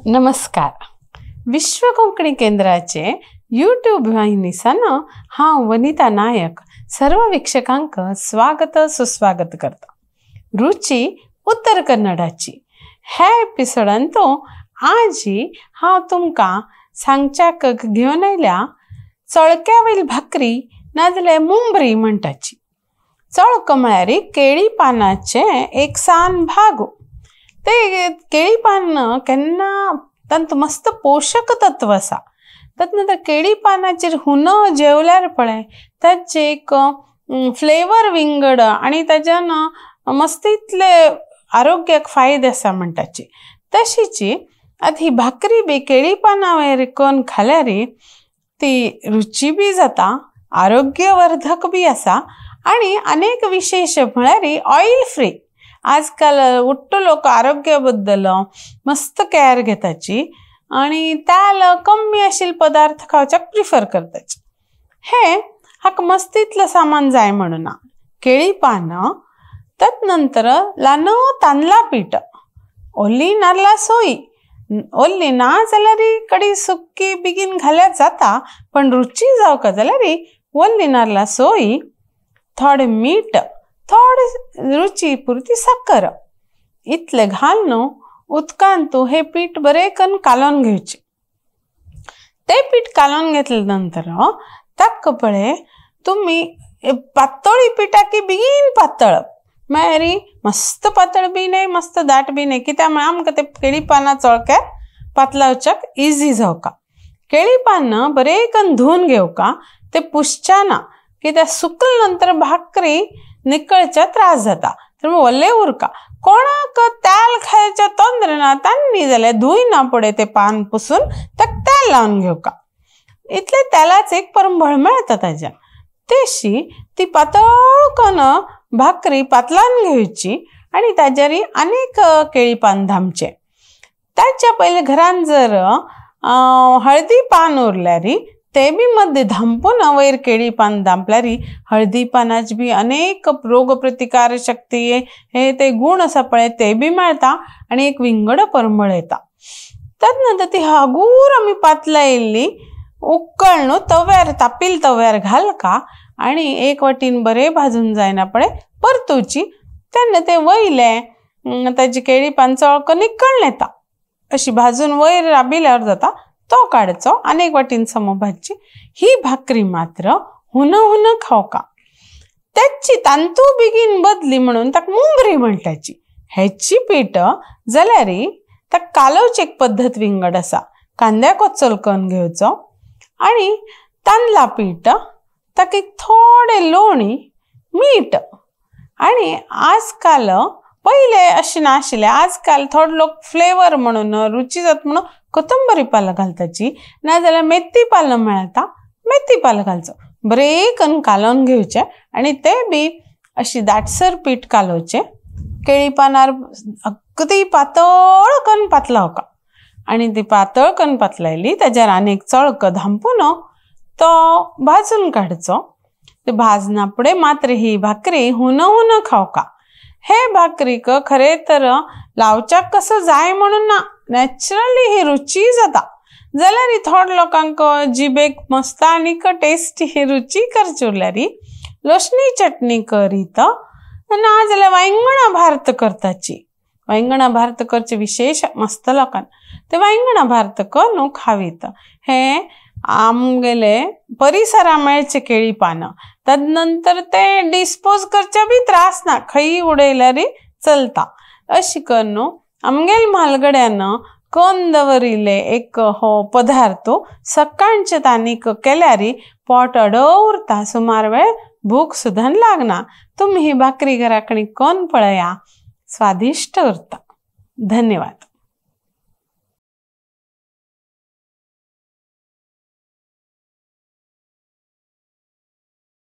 नमस्कार. विश्व कोंकणी केंद्राचे यूट्यूब वाहिनीसान हांव वनिता नायक सर्व वीक्षकांक स्वागत सुस्वागत करता. रुची उत्तर कन्नडाची ह्या एपिसोडान तो आजी हांव तुमकां सांगच्याक घेवन आयल्या चळक्या वयल भाकरी नाजाल्यार मुंबरी म्हणटाची. चळक म्हळ्यार केळी पानाचें एक सान भाग. ते केळी पान केन्ना तांतूं मस्त पोशक तत्व आसा. तातूंत केळी पानाचेर हुन जेवल्यार पळय ताचें एक फ्लेवर विंगड आनी ताज्यान मस्त इतले आरोग्याक फायदे आसा म्हणटाची. तशीच आतां ही भाकरी बी केळी पाना वयर करून खाल्यार ती रुची बी जाता, आरोग्यवर्धक बी आसा आनी अनेक विशेश म्हळ्यार ऑयल फ्री. आजकाल उट्टो लोक आरोग्या बद्दल मस्त केअर घेताची आनी तेल कमी आशिल्ले पदार्थ खावच्याक प्रिफर करताची. हे हाका मस्त इतलें सामान जाय म्हणून ना. केळी पान, तत् नंतर ल्हान तांदळा पीठ, ओली नाल्ला सोय, ओली ना जाल्यार कडी सुकी बेगीन घाल्यार जाता पण रुची जावका जाल्यार ओली नाल्ला सोय, थोडें मीठ, थोडे रुची पुरती साकर इतलें घालून उदकांत तूं हें पीठ बरें करून कालोवन घेवचें. तें पीठ कालोवन घेतले नंतर ताका पळय तुमी पातळी पिठाकी बेगीन पातळ म्हळ्यार मस्त पातळ बी न्हय मस्त दाट बी न्हय, कित्याक म्हळ्यार आमकां ते केळी पानां चोळक्यार पातळावच्याक इजी जावका. केळी पान बरें करून धुवन घेवका, ते पुसच्या ना कित्याक सुकले नंतर भाकरी निकळच्या त्रास जाता, तर वल्ले उरका. कोणाक तेल खायच्या तोंद्र ना तांणी जाल्यार धुय ना पळय ते पान पुसून ताका तेल लावन घेवका. इतले तेलाच एक परंबळ मेळटा ताज्यान. तशी ती पातळ करून भाकरी पातळान घेवची आनी ताजेर आनीक केळी पान धामचें. ताच्या पयलीं घरान जर हळदी पान उरल्यार ते बी मद्दे धांपून वयर केळी पान धांपल्यार हळदी पानाचे बी अनेक रोग प्रतिकार शक्ती हे ते गुण आसा पळय ते बी मेळटा आनी एक विंगड परमळ येता. तत् नंतर ती हागूर आमी पातळायिल्ली उकळ न्हू तव्यार तापिल तव्यार घालका आनी एक वाटीन बरें भाजून जायना पळय परतुची, तेन्ना ते वयलें ताजी केळी पान चळक निकळून येता. अशी भाजून वयर राबिल्यार जाता तो काडचो आनी एक वाटीन सम भाजची. ही भाकरी मात्र हुन हुन खावका. त्याची तांतू बेगीन बदली म्हणून ताका मुंबरी म्हणटाची. हेची पीठ जाल्यार ताका कालोवची एक पद्दत विंगड आसा. कांद्या कोचल करून घेवचो आनी तांदळा पीठ, ताका एक थोडें लोणी, मीठ. आनी आजकाल पयले अशें नाशिल्लें, आजकाल थोडे लोक फ्लेवर म्हणून रुची जाता म्हणून कोथंबरी पालो घालताची, नाजाल्यार मेथी पालो मेळटा मेथी पालो घालचो. बरें करून कालोवन घेवचें आनी तें बी अशी दाटसर पीठ कालोवचें. केळी पानार अगदी पातळ करून पातळावका आनी ती पातळ करून पातळायली ताजेर आनी एक चळक धांपून तो भाजून काडचो. ते भाजना फुडें मात्र ही भाकरी हुन हुन खावका. हे भाकरीक खरें तर लावच्याक कसो जाय म्हणून ना, नॅचरली ही रुची जाता. जाल्यार थोडे लोकांक जिबेक मस्त आनीक टेस्टी ही रुची करची उरल्यार लसणी चटणी करीत ना जाल्यार वांयगणां भार्त करताची. वांयगणां भार्त करचे विशेश मस्त लोकांक ते वांयगणां भार्त करून खावीत. हे आमगेले परिसरा मेळचे केळी पानां, तदनंतर ते डिस्पोज करचे बी त्रास ना, खंय उडयल्यार चलता. अशी करून आमगेले म्हालगड्यान करून दवरिल्ले एक हो पदार्थ सकाळचे तानीक केल्यार पोट अडव उरता, सुमार वेळ भूक सुद्दां लागना. तुमी ही भाकरी घरा कडेन करून पळया, स्वादिश्ट उरता. धन्यवाद.